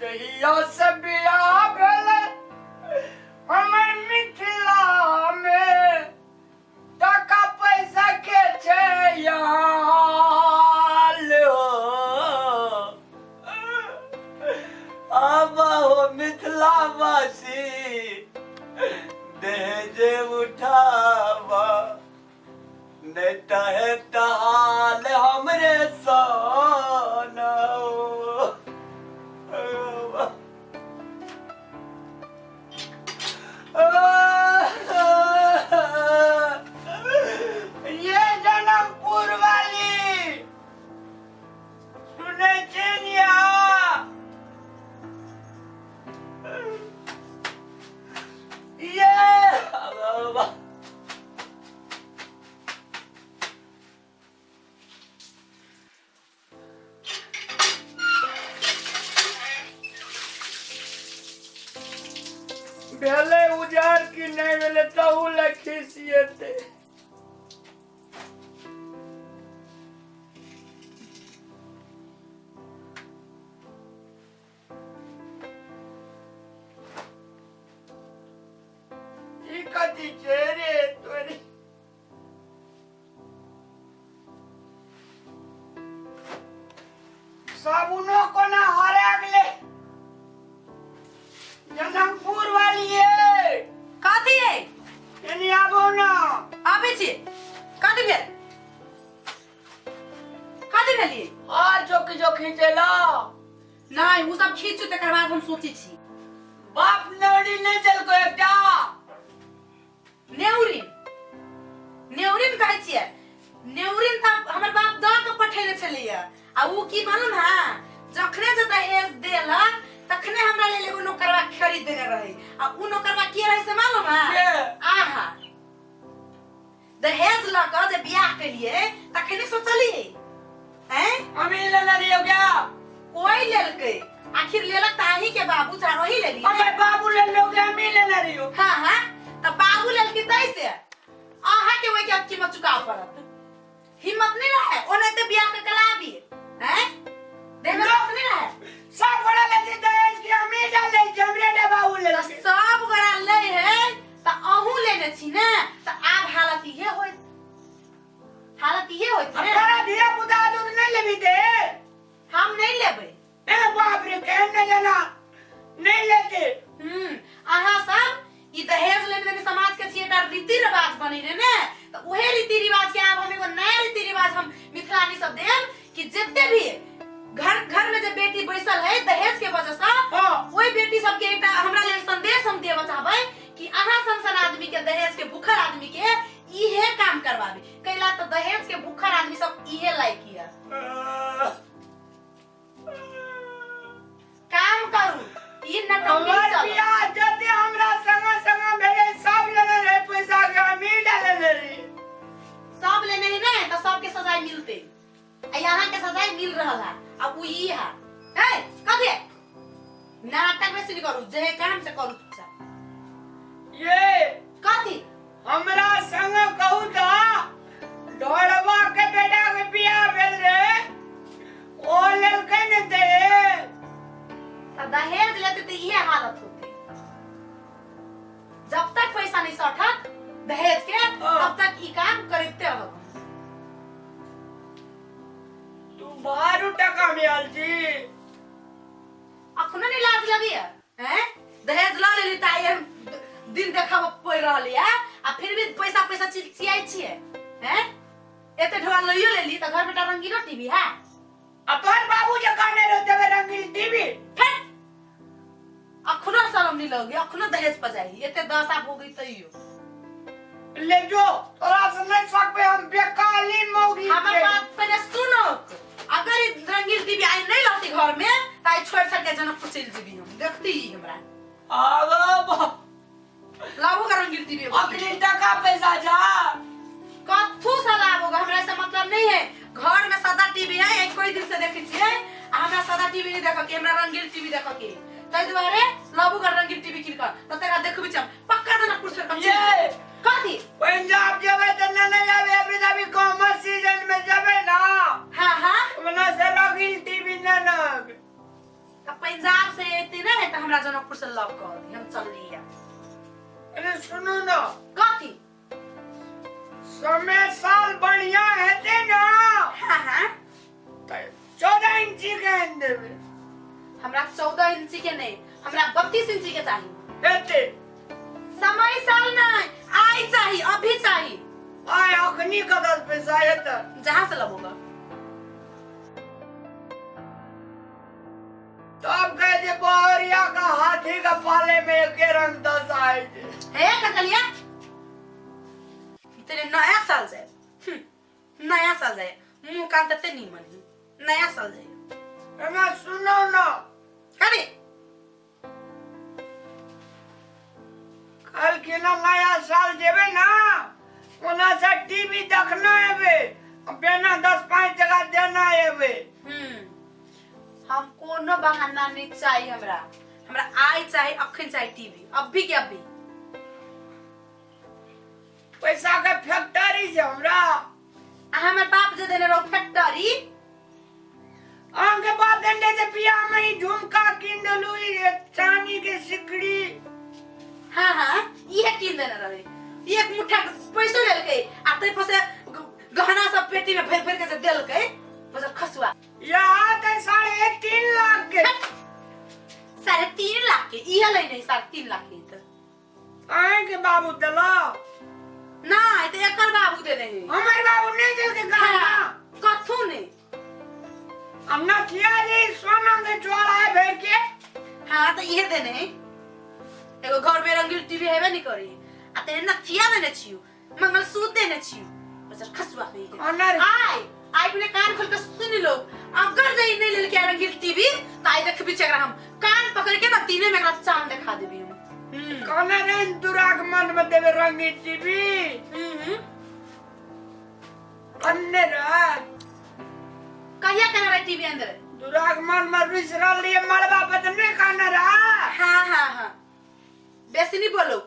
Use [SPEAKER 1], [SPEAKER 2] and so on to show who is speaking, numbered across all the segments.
[SPEAKER 1] जहिया से बियाह भेलै हमर मिथिला में टाका पैसा के छै यहाँ हाल हो। आब हो मिथिलावासी देह जे उठावा नहीं त हे हाल हमरे सोना। ये जनकपुर वाली सुनै छी ने अहाँ? ये भेलै उजार कि नहि भेलै तहू लए खिसिएतै। ई कथी छै रे तोरी? साबुनो कोना हरा गेलै? जनकपुर वाली ये।
[SPEAKER 2] कथी है?
[SPEAKER 1] एनी आबो ना।
[SPEAKER 2] आबै छी। कथी भेल? कथी भेलियै?
[SPEAKER 1] और जोखी जोखी चलो।
[SPEAKER 2] नहि, ओ सब खींचू, तकर बाद हम सोचै छी।
[SPEAKER 1] बाप नौरी नहि देलको एकटा?
[SPEAKER 2] नेउरिन, नेउरिन कहै छियै। नेउरिन तऽ हमर बाप दऽ कऽ पठेने छलैया। आ उ की मालूम है, जखने जे दहेज देलक तखने हमरा लेल एगो नौकरवा खरीद देने रहे। आ उ नौकरवा के रहे से मालूम है?
[SPEAKER 1] के?
[SPEAKER 2] आहा दहेज लऽ कऽ जे बियाह केलियै तखने सोचलियै हैं?
[SPEAKER 1] हम ही लेने रहियो क्या?
[SPEAKER 2] कोई लेलकै? आखिर लेलक तऽ अहीं के बाबू चाहे वही लेली।
[SPEAKER 1] हमें बाबू ले लोगे, हम ही लेने रहियो।
[SPEAKER 2] हाँ हाँ, तऽ बाबू लेलकै तै से अहाँ के ओहि के कीमत चुकाव पड़त। हिम्मत नहीं रहे ओनाहिते बियाह के कलाबी हैं, देह में ताकत नहीं रहे।
[SPEAKER 1] सब गोड़ा ले छी दहेज के, हम ही डाले छी, हमरे ने बाबू ले।
[SPEAKER 2] तऽ सब गोड़ा लै है तऽ अहूँ लेने छी ने, तऽ आब हालत इहे होइत, हालत इहे होइत
[SPEAKER 1] अब
[SPEAKER 2] ने।
[SPEAKER 1] तोरा धिया पुता दूध नहीं लेबी दे?
[SPEAKER 2] हम नहीं लेबै।
[SPEAKER 1] ए बाप रे, केहन नहीं लेना नहीं लेते।
[SPEAKER 2] अहाँ सब ई दहेज लेने देने समाज के छियै, एकटा रीति रिवाज बनेने ने, तऽ उहे रीति रिवाज के आब हम एगो नया रीति रिवाज हम मिथिलानी सब देब कि जते भी घर घर में जे बेटी बैसल है दहेज के वजह से, ओहि बेटी सबके एकटा हमरा लेल संदेश हम देबऽ चाहबै कि अहाँ सन सन आदमी के, दहेज के भूखल आदमी के इहे काम करवाबी। कैला तऽ दहेज के भूखल आदमी सब इहे लायक ये। काम करू, ई नटंकी
[SPEAKER 1] हमर
[SPEAKER 2] चलत।
[SPEAKER 1] बियाह जते हमरा संग संग भेलै सब लेने रहे पैसा के, हम ही डालने रही।
[SPEAKER 2] सब लेने है ने, तो सबके सजाय मिलते। आ यहाँ के सजाय मिल रहल है। आ उ ई है ए कथी नाटक बेसी नहीं करू, जे काम से करू चुपचाप।
[SPEAKER 1] ये
[SPEAKER 2] कथी?
[SPEAKER 1] हमरा संग कहू त ढोलवा के बेटा के बियाह भेल रे, ओ लेलकै ने दहेज।
[SPEAKER 2] त दहेज लेते तो इहे हालत होते। जब तक पैसा नहीं सठत दहेज के तब तक ई काम करते रहब।
[SPEAKER 1] तू बारू टका में आल छी।
[SPEAKER 2] अखनो नहीं लाज लगी है हैं? दहेज ल लेली त आइ हम दिन देखाब पड़ि रहल ये आ फिर भी पैसा पैसा चिचियाइ छियै हैं? एते ढोआ लइयो लेली त घर में टा रंगीनो टीवी है।
[SPEAKER 1] आ तोहर बाबू जे कहने रहो देबे रंगीन टीवी।
[SPEAKER 2] फेर अखनो शरम नहीं लगी, अखनो दहेज पर जाई, एते दशा भोगी तैयो।
[SPEAKER 1] ले जो, तोरा से नहीं सकबे हम, बेकाली मौगी
[SPEAKER 2] हमर
[SPEAKER 1] छै।
[SPEAKER 2] बात पहले सुनो। अगर ई रंगीन टीवी आई नहीं रहती घर में त आई छोड़ छाड़ के जनकपुर चलि जेबी हम, देखती ही हमरा।
[SPEAKER 1] आगा बाप।
[SPEAKER 2] लाबो का रंगीन टीवी एगो।
[SPEAKER 1] अखनी टका पैसा जा।
[SPEAKER 2] कथू से लाबो, हमरा से मतलब नहीं है। घर में सादा टीवी है, एक कोई दिन से देखै छियै आ हमरा सादा टीवी नहीं देखऽ के, हमरा रंगीन टीवी देखऽ के। ताहि दुआरे लाबो का रंगीन टीवी किन कऽ त तकरा देखबै छी हम पक्का जनकपुर से कथी।
[SPEAKER 1] ये।
[SPEAKER 2] कथी?
[SPEAKER 1] पंजाब जेबै त ने ने जाबे, अभी त अभी कॉमर्स सीजन में जेबै ना।
[SPEAKER 2] हाँ हाँ।
[SPEAKER 1] मने से रंगीन टीवी ने ना।
[SPEAKER 2] त पैसा पंजाब से एते ने तऽ हमरा जनकपुर से लऽ कऽ अबी हम चलली
[SPEAKER 1] अरे सुनू ना।
[SPEAKER 2] कथी?
[SPEAKER 1] समय साल बढ़िया हेतै ना।
[SPEAKER 2] हाँ हाँ।
[SPEAKER 1] तऽ 14 इंची के आनि देबै।
[SPEAKER 2] हमरा 14 इंची के नहीं, हमरा 32 इंची के चाही।
[SPEAKER 1] हेतै।
[SPEAKER 2] समय साल नहीं, आइ चाही, अभी चाही।
[SPEAKER 1] आइ अखनी कतऽ पैसा हेतै?
[SPEAKER 2] जहाँ से लबोगा।
[SPEAKER 1] तब कहे जे बहरिया का हाथी का पाले में एके रंग दस आए छै।
[SPEAKER 2] हे ककलिया, तेरे नया साल जाए, नया साल जाए, मुंह कान तते नीमन ही नया साल जाए।
[SPEAKER 1] एना सुनो ना।
[SPEAKER 2] अरे।
[SPEAKER 1] कल के ना नया साल जेबे ना, ओना से टीवी देखना एबे, बेना 10-5 जगह देना एबे।
[SPEAKER 2] हम कोनो बहाना नहीं चाहिए हमरा। हमरा आइ चाही, अखन चाही टीवी, अभी के अभी।
[SPEAKER 1] पैसा के फैक्ट्री छै हमरा।
[SPEAKER 2] आ हमर बाप जे देने रहो फैक्ट्री?
[SPEAKER 1] अहाँके बाप देने जे बियाह में ई झुमका कीन देलू, ई चांदी के सिकड़ी।
[SPEAKER 2] हाँ हाँ, इहे कीन देने रहे। एक मुट्ठा पैसो लेलकै आ तै पर से गहना सब पेटी में भरि भरि के जे देलकै बस खसुआ।
[SPEAKER 1] यहाँ तऽ 3.5 लाख के।
[SPEAKER 2] 3.5 लाख के इहे लै नहीं, 3.5 लाख के तऽ।
[SPEAKER 1] अहाँके बाबू देलक?
[SPEAKER 2] नहीं तऽ एकर बाबू देने है।
[SPEAKER 1] हमर बाबू नहि देलकै गहना?
[SPEAKER 2] कथू नहीं।
[SPEAKER 1] हम नथिया जे सोना के ज्वाला है भरि के।
[SPEAKER 2] हाँ, तऽ इहे देने है। एगो घर में रंगीन टीवी हेबे नहीं करी आ तेरे नथिया देने छियो, मंगलसूत्र देने छियो, बस खसुआ कही के।
[SPEAKER 1] अनर।
[SPEAKER 2] आय आय अपने कान खोल के सुन लो, अगर जे नहीं लेलके रंगीन टीवी त आइ देखबी छै एकरा हम कान पकड़ के ना दिने में एकरा चांद देखा देबी हम।
[SPEAKER 1] कहने रहे दुरागमन में देवे रंगीन टीवी।
[SPEAKER 2] हम्म।
[SPEAKER 1] अन्ने रहे।
[SPEAKER 2] कहिया कहने रहे टीवी अंदर?
[SPEAKER 1] दुरागमन में रुस रहलियै मड़बा पर तऽ नहि कहने रहे।
[SPEAKER 2] हाँ हाँ हाँ, बेसी नहीं बोलो,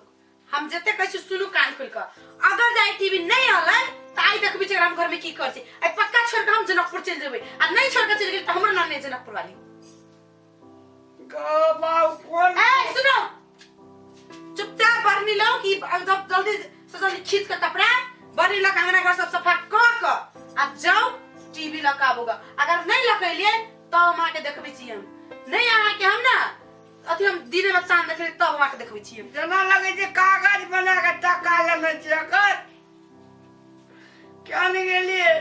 [SPEAKER 2] हम जते कहै छी सुनू कान खोल के। अगर जाय टीवी नहीं अलै त आइ देखबी छै हम घर में की कर छी। आइ पक्का छोड़ के हम जनकपुर चलि जेबै आ नहीं छोड़ के चलि गेल त हमरो नाम नहीं जनकपुर वाली।
[SPEAKER 1] गो बाबू फोन।
[SPEAKER 2] ए सुनो, चुपचाप बरनी लो कि जब जल्दी से जल्दी खींच के कपड़ा बरनी लो, अंगना घर सब सफा क क आ जाओ टीवी लऽ के आबोगा। अगर नहीं लऽ के एलियै तब हम अहाँके देखबै छी। हम नहीं अहाँके हम ना अथी हम दिने में चांद देखबै तब हम अहाँके देखबै छी।
[SPEAKER 1] जेना लगै छै कागज बना के टका लेने छै एकर। क्या नहीं गेलिए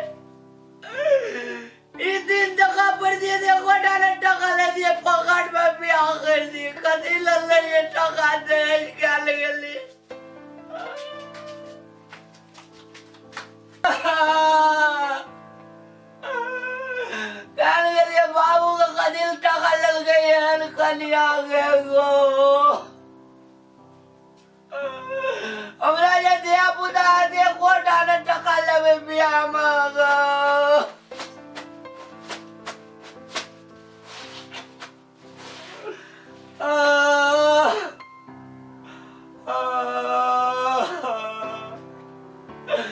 [SPEAKER 1] ई दिन टका पर दिए दे गोटा ने टका ले दिए, पकड़ में बियाह कर दिए, कथी लल ये टका दे क्या ले गेलिए। क्या गेलिए बाबू के कथी टका लग गई है कनिया के गो। हमरा जे धिया पुता हेतै गोटा ने टका लेबै बियाह में गो।